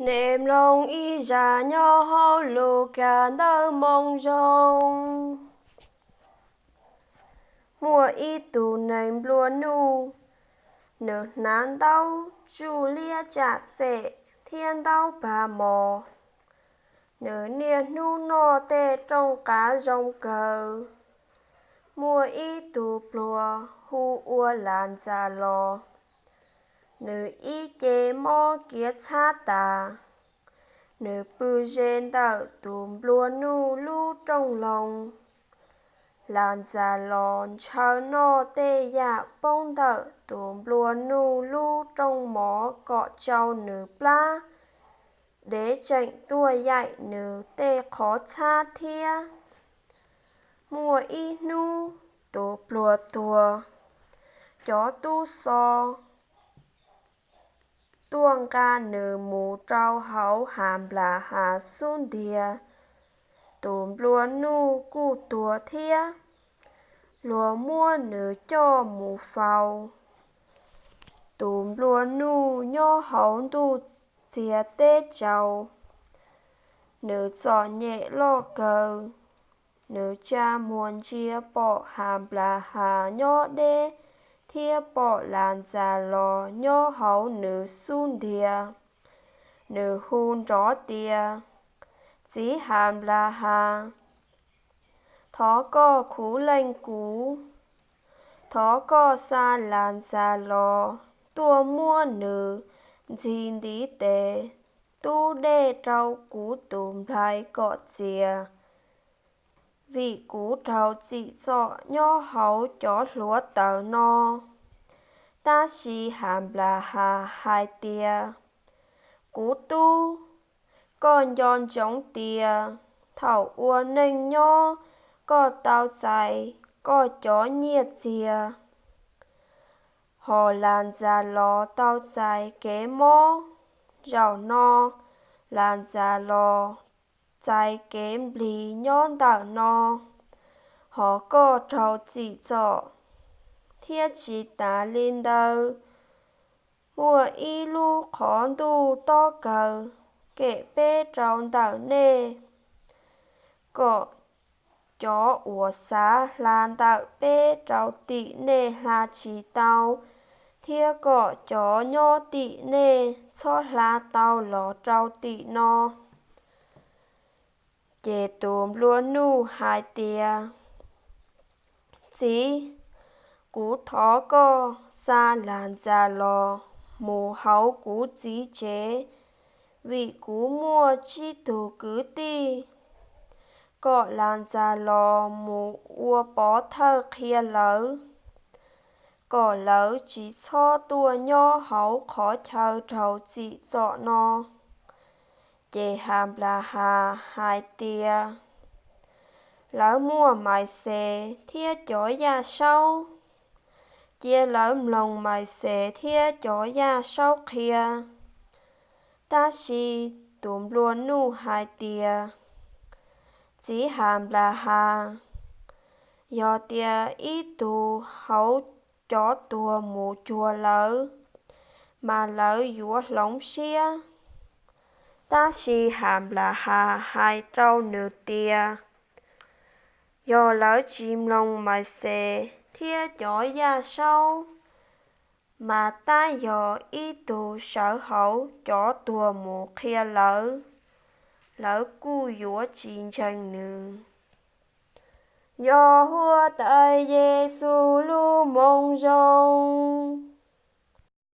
Nej mloog ib zaj nyob hauv Lukas Ntawv Moo Zoo. Muaj ib tug neeg nplua nuj, nws hnav ntaub tsuj liab tsam xem thiab ntaub pag mos. Nws niaj hnub noj tej rooj qav zoo kawg. Muaj ib tug pluag hu ua Las Ntxas Los, nws ib ce mob kiav txhab tas. Nws pw ze ntawm tus nplua nuj lub rooj loog. Las Ntxas Los ntshaw noj tej yam poob ntawm tus nplua nuj lub rooj mov kom tsau nws plab, dev tseem tuaj yaim nws tej qhov txhab thiab. Muaj ib hnub tus pluag tuag, cov tub xov tuaj nqa nws mus rau hauv Has Nplas Has xub ntiag. Tus nplua nuj kuj tuag thiab, luag muab nws coj mus faus. Tus nplua nuj nyob hauv ntuj txiag teb tsaus, nws txom nyem loj kawg. Nws tsa muag ntsia pom Has Nplas Has nyob deb thiab pom Las Ntxas Los nyob hauv nws xub ntiag. Nws hu nrov tias, Txiv Has Nplas Has, thov koj khuv leej kuv. Thov koj xa Las Ntxas Los tuaj muab nws ntxhi ntiv tes tub dej rau kuv tus nplai kom txias, vim kuv raug txim txom nyob hauv cov hluav taws no. Tab sis Has Nplas Has hais tias, Kuv tub, koj nco ntsoov tias thaum ua neej nyob koj tau txais koj cov nyiaj txiag. Hos Las Ntxas Los tau txais kev mob, zaum no Las Ntxas Los txais kev nplig nyob ntawm no, hos koj raug txim txom. Thiab tsis tas li ntawd, muaj ib lub qhov ntuj tob kawg kem peb rau ntawm nej, kom cov uas xav hla ntawm peb rau tim nej hla tsis tau, thiab kom cov nyob tim nej txhob hla tau los rau tim no. Ces tus nplua nuj hais tias, Txiv, kuv thov koj xa Las Ntxas Los mus hauv kuv txiv tsev, vim kuv muaj tsib tug kwv tij. Kom Las Ntxas Los mus ua pov thawj qhia lawv, kom lawv tsis txhob tuaj nyob hauv qhov chaw raug txim txom no. Ces Has Nplas Has hais tias, Lawv muaj Mais Xes thiab cov yaj saub, cia lawv mloog Mais Xes thiab cov yaj saub qhia. Tab sis tus nplua nuj hais tias, Txiv Has Nplas Has, yog tias ib tug hauv cov tuag mus cuag lawv, mas lawv yuav hloov siab. Tab sis Has Nplas Has hais rau nws tias, Yog lawv tsis mloog Mais Xes thiab cov yaj saub, mas tab yog ib tug sawv hauv cov tuag mus qhia lawv, lawv kuj yuav tsis ntseeg nws. Yog Huab Tais Yes Xus lub Moo Zoo.